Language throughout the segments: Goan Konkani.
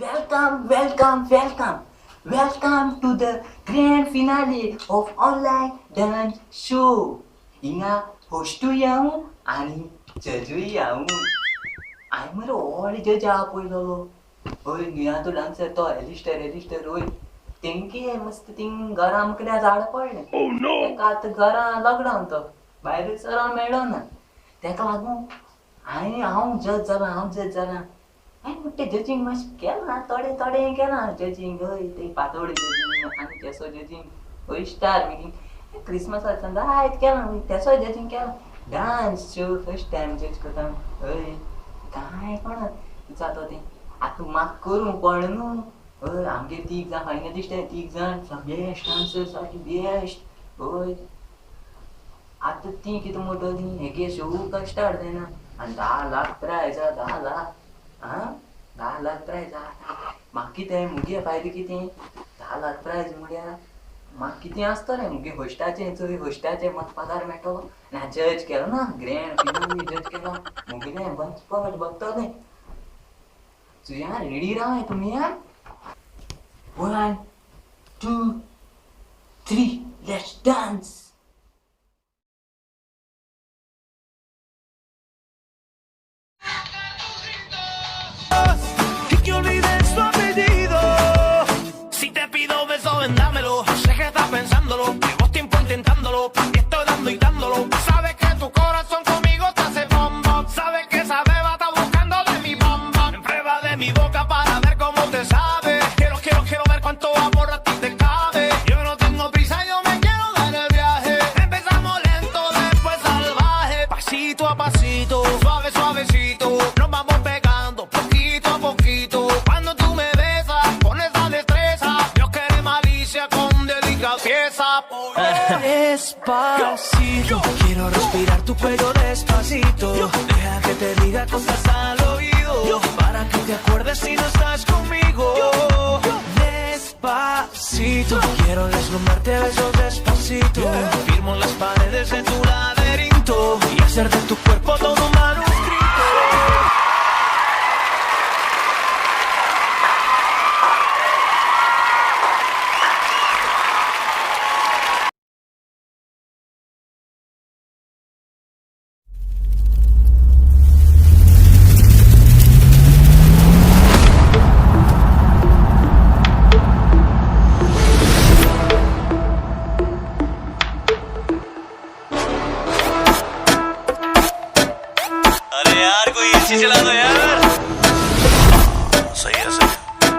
Welcome welcome welcome welcome to the grand finale of online dance show. हिंगा होस्टूय हांव आनी जजूय हांव. हांवें मरे व्हड जज आहा पळयलो. हय नियातो डान्सर तो एलिस्टर एलिस्टर. हय तेंगे मस्त थिंग घरा मुखार झाड पडलें. तेका आतां घरा लॉकडावन तो भायर सरोंक मेळना. तेका लागून हांवें हांव जज जाला हांव जज जाला. हांवें म्हणटा जजींग मातशें केलां थोडें थोडें केलां जजींग. हय ते पातोळी जजींग आनी तेसो जजींग. हय स्टार मेकिंग क्रिसमसाक जायत केलां तेसोय जजींग केलां. डांस शो फर्स्ट टायम जज करता. हय कांय कोणा जाता तें आतां म्हाका करूंक पडलें न्हू. हय आमगेर तीग जाण फायनलिस्ट तीग जाण बेस्ट डांसर सारकी बेस्ट. हय आतां ती कितें म्हणटली हेगे शो काय स्टार्ट जायना. आनी 10 लाख प्रायज आहा. 10 लाख आं 10 लाख प्रायज आहा. म्हाका कितें मुगे फायदो कितें 10 लाख प्रायज म्हळ्यार म्हाका कितें आसतलें मुगे होस्टाचें चोय होस्टाचें म्हाका पगार मेळटलो. ना जज केलो ना ग्रँड फिनाली जज केलो मुगेलें बंद बघतलें. तुया रेडी राव तुमी. 1 2 3 let's dance. Que olvides tu apellido. Si te pido beso, vendámelo. Sé que estás pensándolo, llevo tiempo intentándolo. Y estoy dando y dándolo. Sabes que tu corazón conmigo te hace bomba. Sabes que esa beba está buscando de mi bomba. Prueba de mi boca para ver cómo te sabe. Quiero, quiero, quiero ver cuánto amor a ti te cabe. Yo no tengo prisa, yo me quiero dar el viaje. Empezamos lento, después salvaje. Pasito a pasito, suave, suavecito. Nos vamos pegando poquito a poquito. Cuando tú me besas, con esa destreza. Dios quiere malicia con delicadeza. Despacito, quiero respirar tu cuello despacito. Deja que te diga cosas al oído, para que te acuerdes si no estás conmigo. Despacito, quiero deslumbrarte a besos despacito. Firmo las paredes de tu laberinto y hacer de tu cuerpo todo un manuscrito. अरे यार कोई एसी चला दो यार. सही है सही है.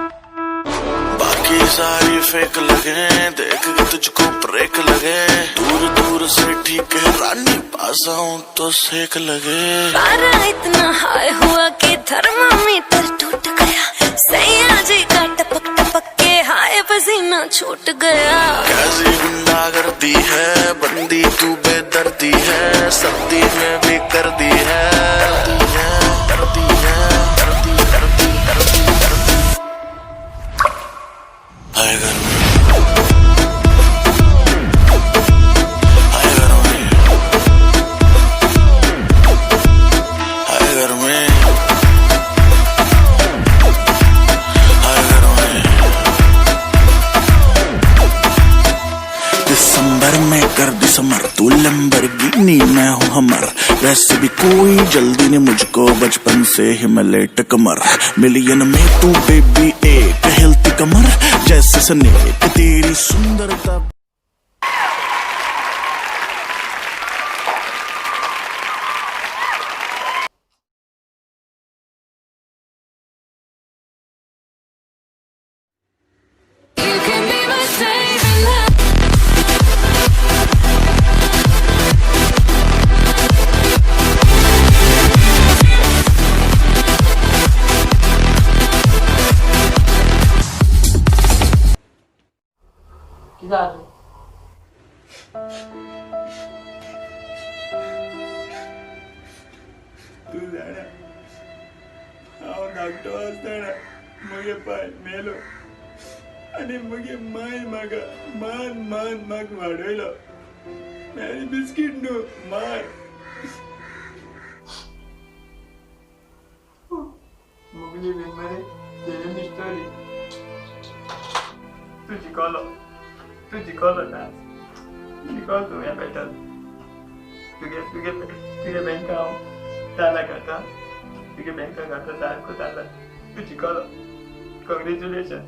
बाकी सारी फेक लगे, देख के तुझको ब्रेक लगे. दूर दूर से ठीक है रानी, पास आऊं तो सेक लगे. पारा इतना हाई हुआ कि थर्मामीटर टूट गया. सैया जी का टपक टपक के हाय पसीना छूट गया. कैसी गुंडा करती है बंदी, तू बेदर्दी है. सर्दी में भी कर दी है. करती है करती करती करती करती. हाय गर्मी, हाय गर्मी, हाय गर्मी, हाय गर्मी. दिसंबर में कर दी समर, तू लंबरगिनी मैं हूँ हमर. वैसे भी कोई जल्दी नहीं मुझको, बचपन से ही मैं लेट कमर. मिलियन में तू बेबी एक हेल्थी कमर, जैसे स्नेक तेरी सुंदरता. You can be my saving love. कितें जालें? तूं जाणा हांव धाकटो आसतना म्हगे पाय मेलो आनी म्हगे माय म्हाका मान मान म्हाका वाडयलो. मॅरी बिस्कीट न्हू माय. मुगली बीन मरे सेम स्टोरी. जिखलो डान्स, जिखलो तूं हें बॅटल. तुगे तुगे तुगे बँका हांव ताला घालता, तुगे बँका घालता सारको ताला. तूं जिखलो, कॉंग्रेच्युलेशन.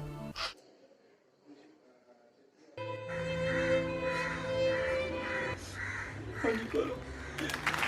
हांव जिखलो.